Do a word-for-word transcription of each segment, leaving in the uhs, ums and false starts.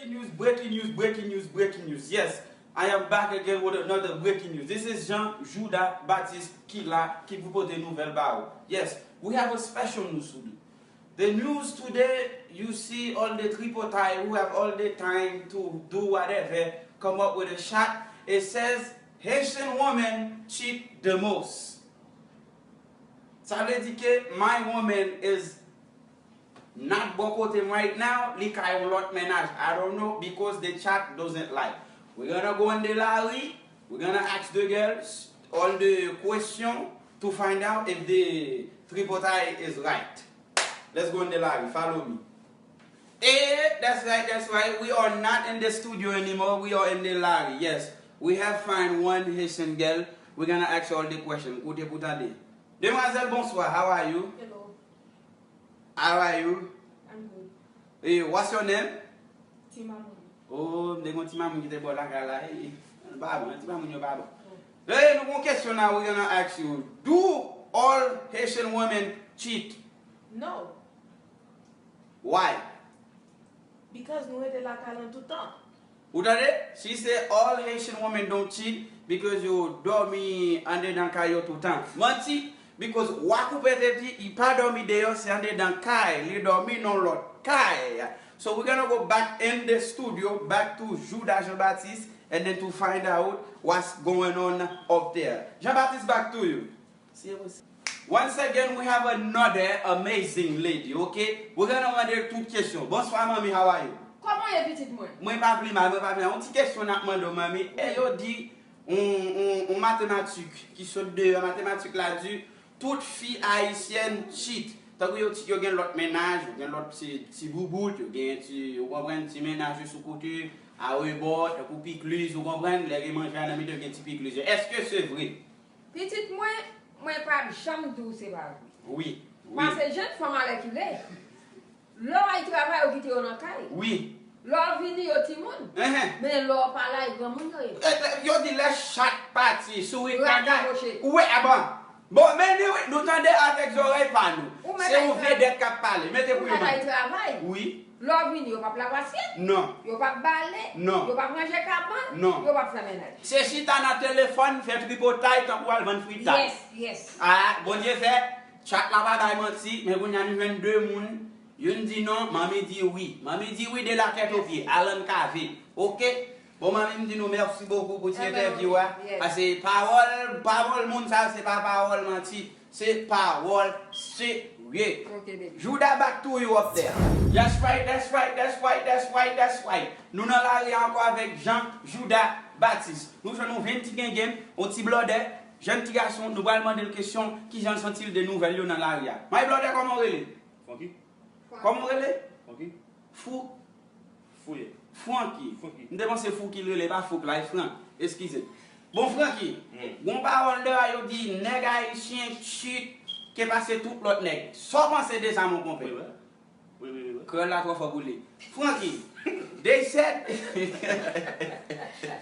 Breaking news, breaking news, breaking news, breaking news. Yes, I am back again with another breaking news. This is Jean Judas Baptiste ki la, ki pou pote nouvèl ba ou. Yes, we have a special news today. The news today, you see all the tripotay who have all the time to do whatever, come up with a shot. It says Haitian woman cheat the most. Sa vle di ke my woman is not bò kote m right now, li ka yon lòt mennaj. I don't know because the chat doesn't lie. We're gonna go in the lari, we're gonna ask the girls all the question to find out if the tripotay is right. Let's go in the lari, follow me. Eh, that's right, that's right. We are not in the studio anymore. We are in the lari. Yes. We have find one Haitian girl. We're gonna ask all the question. Koute pou tande. Demoiselle, bonsoir. How are you? Hello, How are you? I'm good. Eh, what's your name? Ti Mamoun. Oh, m te gon ti mamoun ki te bò lakay la. Eh, eh, pa bon, ti mamoun yo pa bon. Eh, nou gon kesyon la, we gonna ask you. Do all Haitian women cheat? No, Why? Because nou rete lakay lan toutan. Ou tande? She say all Haitian women don't cheat because yo dòmi andedan kay yo toutan. Manti, because Wa Koupe te di, li pa dòmi deyò, se andedan kay, li dòmi nan lòt kay. So we're gonna go back in the studio, back to Judas Jean Baptiste, and then to find out what's going on up there. Jean Baptiste, back to you. Once again, we have another amazing lady, ok? We're gonna mande l tout kesyon. Bonsoir, manmi, how are you? Kòman w ye, pitit mwen? Mwen pa pi mal, mwen pa pi mal. Yon ti kesyon n ap mande w, manmi. E yo di, yon, yon, yon matematik ki sot deyò, matematik la di, tout fi ayisyèn cheat. Tankou yo, yo gen lòt mennaj, yo gen lòt ti, ti boubout, yo gen ti, ou konprann, ti mennaj yo sou kote, arebò, tankou pikliz, ou konprann, lè gen manje a nan mitan, yo gen ti pikliz yo. Èske se vre? Pitit mwen, mwen p ap janm di w se pa vre. Wi, wi. Paske jèn fanm alèkile, lè w al travay, yo kite yo nan kay. Wi. Lè w vini, yo timoun. Enhen. Men lè w pa la, e granmoun yo ye. E, e, yo di lè chat pati, sourit pa Rat gay. Mouche. Ou wè, a bon. Bon, men anyway, nou tande avèk zòrèy pa nou. Ou mèt Se al yon tra- vedèt k ap pale. Mete Ou pou mèt yo. al travay. Wi. Lè w vini, yo p ap lave asyèt. Non. Yo p ap bale. Non. Yo p ap ranje kabann. Non. Yo p ap fè mennaj. Se chita nan telefòn, fè tripotay, tankou al vann fritay. Yes, yes. Ah, Bondye fè, chat la pa bay manti, men kounye a nou jwenn de moun, youn di non, manmi di wi. Manmi di wi de la tèt o pye, Alan Cavé. Ok? Bon, manmi, m di nou mèsi bokou pou ti Amen. Entèvyou a. Yes. Paske pawòl, pawòl moun sa yo, se pa pawòl manti, se pawòl serye. Ok, baby. Judas, back to you up there. That's right, that's right, that's right, that's right, that's right. Nou nan lari a ankò avèk Jean Judas Baptiste. Nou jwenn yon jèn ti gengenm, yon ti blòdè, jèn ti gason, nou pral mande l kesyon, kijan l santi l de nouvèl yo nan lari a. My blòdè, kòman w rele? Francky? Kòman w rele? Francky? Fou? Fouye. Francky. Francky. M te panse Fou ki l rele, pa Fouk la, e Frank. Eskize. Bon, Francky, Hmm. gon pawòl de a yo di nèg ayisyen chit ke pase tout lòt nèg. Sa w panse de sa, mon konpè? Wi, wi. Wi, wi, wi, wi. Kreyòl la twò fò pou li. Francky, they said,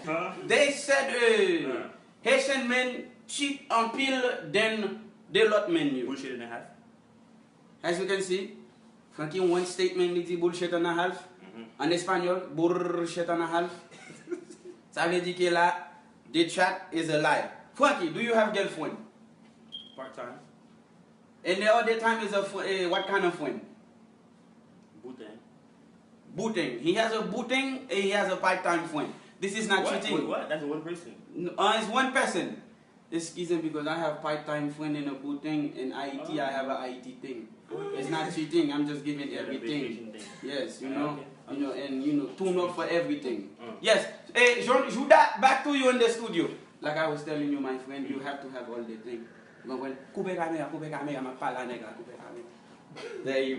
Huh? they said, uh, Huh. Haitian men cheat anpil than de lòt men yo. Bullshit and a half. As you can see, Francky, one statement, li di bullshit and a half. Mhm. An espanyòl, bullshit and a half. Sa vle di ke la, the chat is a lie. Francky, do you have girlfriend? Part time. And the other time is a fr- eh, what kind of friend? Buteng. Buteng. He has a buteng and he has a part-time friend. This is not What? Cheating. Wait, what? That's one person. N- Uh, it's one person. Excuse me, because I have part-time friend in a buteng, in I T, I have a I T thing. It's not cheating. I'm just giving Yeah, the everything. Vacation thing. Yes, you Ah, know, okay. you know, and you know, tune up for everything. Mm. Yes. Hey, Jean, Judas, back to you in the studio. Like I was telling you, my friend, you have to have all the thing. Ou konprann? Koupe kamera, koupe kamera, m ap pale a nèg la, koupe kamera. There you go.